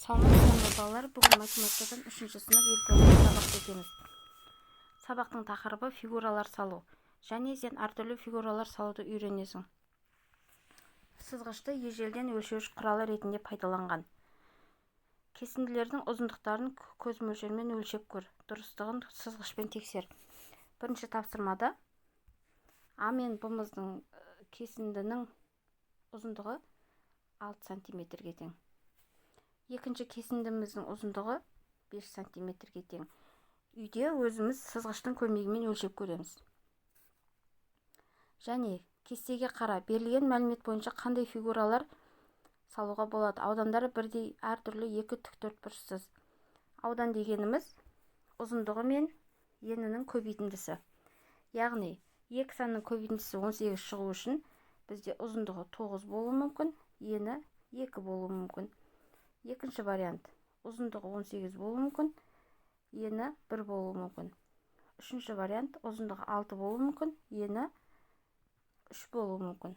Саламатсыздар ма, балалар! Бүгін математикадан үшінші сынып, электрондық сабақ өтеміз. Сабақтың тақырыбы: фигуралар салу. Және сен әртүрлі фигуралар салуды үйренесің. Сызғышты ежелден өлшеуіш құралы ретінде пайдаланған. Кесінділердің ұзындықтарын көз мөлшермен өлшеп көр, дұрыстығын сызғышпен тексер. Бірінші тапсырмада А мен Б-мыздың кесіндінің ұзындығы 6 сантиметрге тең, екінші кесіндіміздің ұзындығы 5 сантиметрге тең. Үйде өзіміз сызғыштың көмегімен өлшеп көреміз. Және кестеге қара, берілген мәлімет бойынша қандай фигуралар салуға болады? Аудандары бірдей әртүрлі екі тік төртбұрыш сыз. Аудан дегеніміз – ұзындығы мен енінің көбейтіндісі. Яғни екі санның көбейтіндісі 18 шығу үшін бізде ұзындығы 9 болуы мүмкін, ені 2 болуы мүмкін. Екінші вариант: ұзындығы 18 болуы мүмкін, ені 1 болуы мүмкін. Үшінші вариант: ұзындығы 6 болуы мүмкін, ені 3 болуы мүмкін.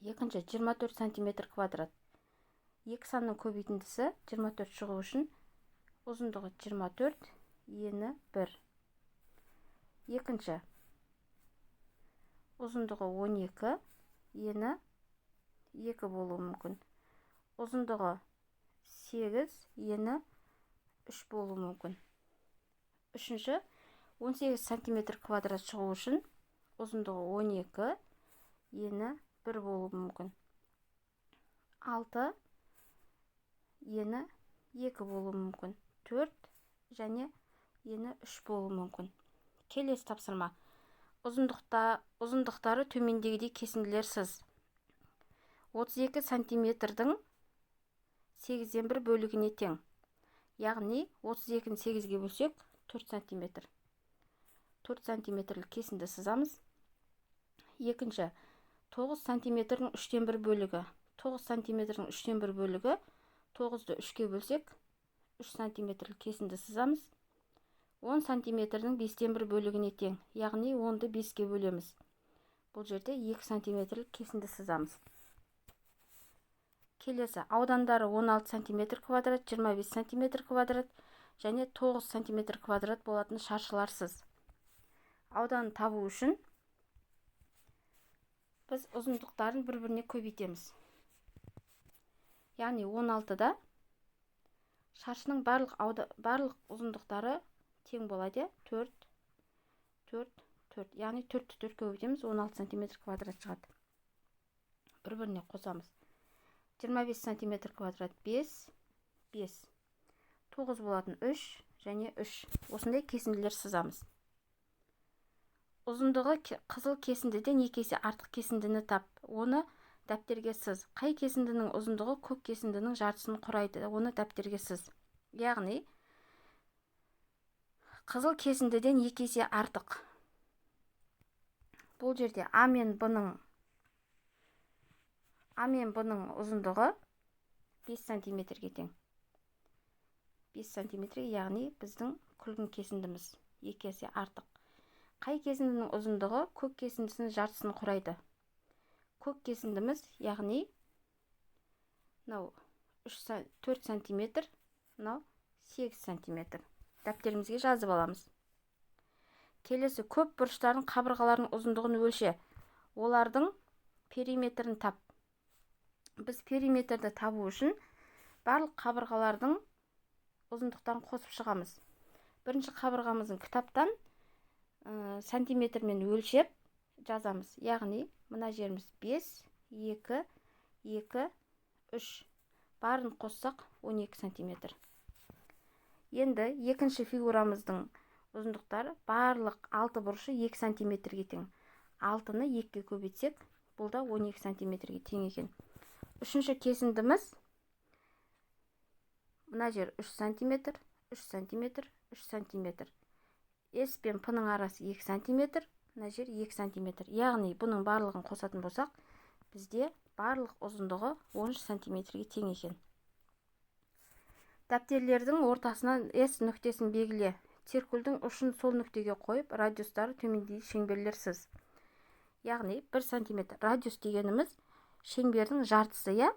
Екінші, 24 сантиметр квадрат. Екі санның көбейтіндісі 24 шығу үшін ұзындығы 24, ені 1. Екінші, ұзындығы 12, ені 2 болуы мүмкін. Ұзындығы 8, ені 3 болуы мүмкін. Үшінші, 18 сантиметр квадрат шығу үшін ұзындығы 12, ені 1 болуы мүмкін. 6, ені 2 болуы мүмкін. 4 және ені 3 болуы мүмкін. Келесі тапсырма: ұзындықтары төмендегідей кесінділер сыз. 32 сантиметрдің сегізден бір бөлігіне тең. Яғни 32-ні 8-ге бөлсек, 4 сантиметр. 4 сантиметрлік кесінді сызамыз. Екінші, 9 сантиметрдің үштен бір бөлігі. 9 сантиметрдің үштен бір бөлігі: 9-ды 3-ке бөлсек, 3 сантиметрлік кесінді сызамыз. 10 сантиметрдің бестен бір бөлігіне тең. Яғни 10-ды 5-ке бөлеміз. Бұл жерде 2 сантиметрлік кесінді сызамыз. Келесі, аудандары 16 сантиметр квадрат, 25 сантиметр квадрат және 9 сантиметр квадрат болатын шаршылар сыз. Ауданын табу үшін біз ұзындықтарын бір-біріне көбейтеміз. Яғни 16-да шаршының барлық ұзындықтары тең болады, 4, 4, 4. Яғни 4-ті 4 көбейтеміз, 16 сантиметр квадрат шығады. Бір-біріне қосамыз. 25 сантиметр квадрат: 5, 5, 9 болатын 3 және 3. Осындай кесінділер сызамыз. Ұзындығы қызыл кесіндіден екі есе артық кесіндіні тап, оны дәптерге сыз. Қай кесіндінің ұзындығы көк кесіндінің жартысын құрайды? Оны дәптерге сыз. Яғни қызыл кесіндіден екі есе артық. Бұл жерде А мен Б-ның ұзындығы 5 сантиметрге тең. 5 сантиметрге, яғни біздің күлгін кесіндіміз екі есе артық. Қай кесіндінің ұзындығы көк кесіндісінің жартысын құрайды? Көк кесіндіміз, яғни мынау 4 сантиметр, мынау 8 сантиметр. Дәптерімізге жазып аламыз. Келесі, көп бұрыштардың қабырғаларының ұзындығын өлше, олардың периметрін тап. Біз периметрді табу үшін барлық қабырғалардың ұзындықтарын қосып шығамыз. Бірінші қабырғамыздың кітаптан сантиметрмен өлшеп жазамыз. Яғни мына жеріміз 5, 2, 2, 3, барын қоссақ, 12 сантиметр. Енді екінші фигурамыздың ұзындықтары: барлық алты бұрышы 2 сантиметрге тең. Алтыны екіге көбейтсек, бұл да 12 сантиметрге тең екен. Үшінші кесіндіміз: мына жер 3 сантиметр, 3 сантиметр, 3 сантиметр. С пен П-ның арасы 2 сантиметр, мына жер 2 сантиметр. Яғни бұның барлығын қосатын болсақ, бізде барлық ұзындығы 13 сантиметрге тең екен. Дәптерлердің ортасынан С нүктесін белгіле. Циркульдің ұшын сол нүктеге қойып, радиустары төмендегідей шеңберлер сыз. Яғни 1 сантиметр. Радиус дегеніміз – шеңбердің жартысы, иә.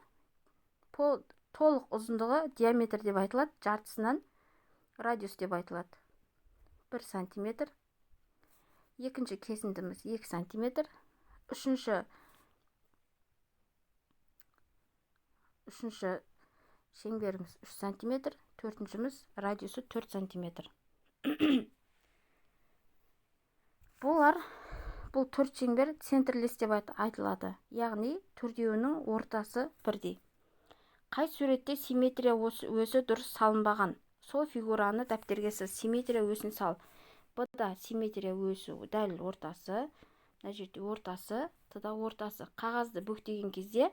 Пол Толық ұзындығы диаметр деп айтылады, жартысынан радиус деп айтылады. 1 сантиметр. Екінші кесіндіміз 2 сантиметр. Үшінші шеңберіміз 3 сантиметр. Төртіншіміз радиусы 4 сантиметр. Бұл төрт шеңбер центрлес деп айтылады. Яғни төртеуінің ортасы бірдей. Қай суретте симметрия өсі дұрыс салынбаған? Сол фигураны дәптерге сыз. Симметрия өсін сал. Б-да симметрия өсі дәл ортасы, мына жерде ортасы, Т-да ортасы. Қағазды бүктеген кезде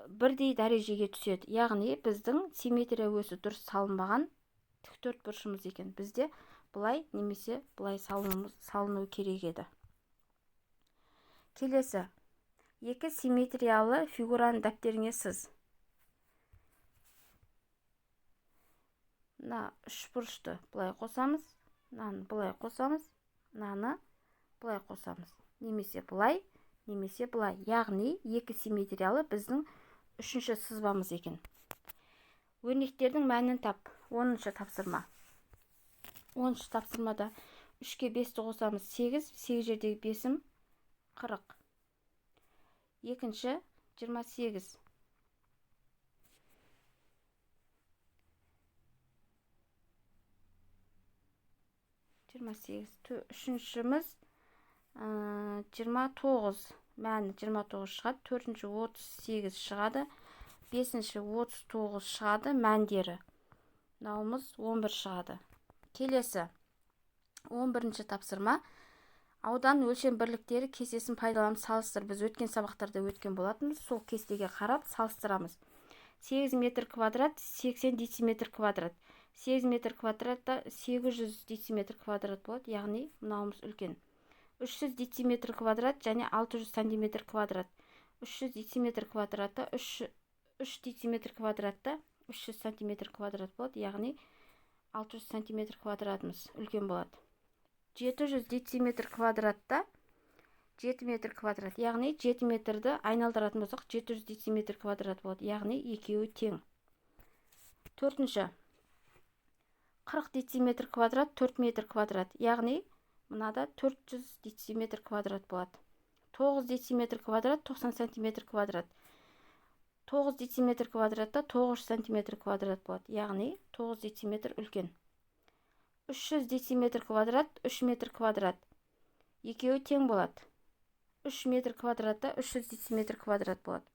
бірдей дәрежеге түседі. Яғни біздің симметрия өсі дұрыс салынбаған тік төрт бұрышымыз екен. Бізде былай немесе былай салыну керек еді. Келесі, екі симметриялы фигураны дәптеріңе сыз. Мына үш бұрышты былай қосамыз, мынаны былай қосамыз, мынаны былай қосамыз. Немесе былай, немесе былай. Яғни екі симметриялы біздің үшінші сызбамыз екен. Өрнектердің мәнін тап. 10-шы тапсырма. 10-шы тапсырмада 3-ке 5-ті қосамыз 8, 8 жердегі 5-ім 40. Екінші 28. Үшіншіміз 29, мәні 29 шығады. Төртінші 38 шығады. Бесінші 39 шығады мәндері. Мынауымыз 11 шығады. Келесі 11-ші тапсырма. Аудан өлшем бірліктері кестесін пайдаланып салыстыр. Біз өткен сабақтарда өткен болатынбыз. Сол кестеге қарап салыстырамыз. 8 метр квадрат, 80 дециметр квадрат. 8 метр квадратта 800 дециметр квадрат болады, яғни мынауымыз үлкен. 300 дециметр квадрат және 600 сантиметр квадрат. 300 дециметр квадратта 3 дециметр квадратта 300 сантиметр квадрат болады, яғни 600 сантиметр квадратымыз үлкен болады. 700 дециметр квадратта 7 метр квадрат, яғни 7 метрді айналдыратын болсақ 700 дециметр квадрат болады, яғни екеуі тең. Төртінші 40 дециметр квадрат 4 метр квадрат, яғни мынада 400 дециметр квадрат болады. 9 дециметр квадрат 90 сантиметр квадрат. 9 дециметр квадратта 900 сантиметр квадрат болады, яғни 9 дециметр үлкен. 300 дециметр квадрат 3 метр квадрат. Екеуі тең болады. 3 метр квадратта 300 дециметр квадрат болады.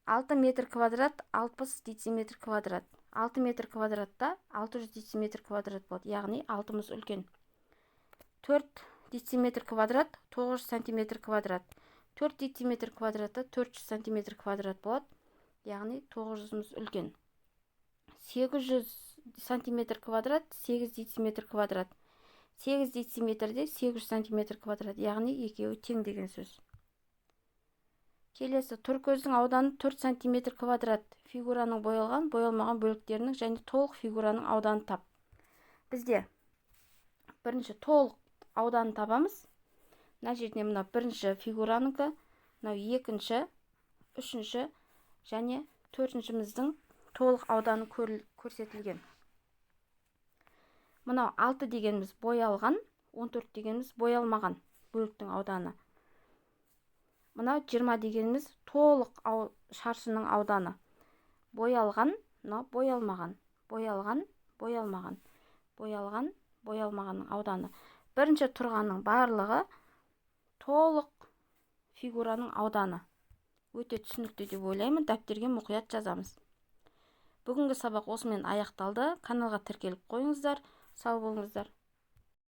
6 метр квадрат 60 дециметр квадрат. 6 метр квадратта 600 дециметр квадрат болады, яғни 6-мыз үлкен. 4 дециметр квадрат 900 сантиметр квадрат. 4 дециметр квадратта 400 сантиметр квадрат болады, яғни 900-мыз үлкен. 800 сантиметр квадрат 8 дециметр квадрат. 8 дециметрде 800 сантиметр квадрат, яғни екеуі тең деген сөз. Келесі, торкөздің ауданы 4 сантиметр квадрат. Фигураның боялған, боялмаған бөліктерінің және толық фигураның ауданын тап. Бізде бірінші толық ауданын табамыз. Мына жерде мына бірінші фигураныкі, мынау екінші, үшінші және төртіншіміздің толық ауданы көрсетілген. Мынау 6 дегеніміз боялған, 14 дегеніміз боялмаған бөліктің ауданы. Мынау 20 дегеніміз толық шаршының ауданы. Боялған, мынау боялмаған, боялған, боялмаған, боялған, боялмағанның ауданы. Бірінші тұрғанның барлығы толық фигураның ауданы. Өте түсінікті деп ойлаймын. Дәптерге мұқият жазамыз. Бүгінгі сабақ осымен аяқталды. Каналға тіркеліп қойыңыздар. Сау болыңыздар.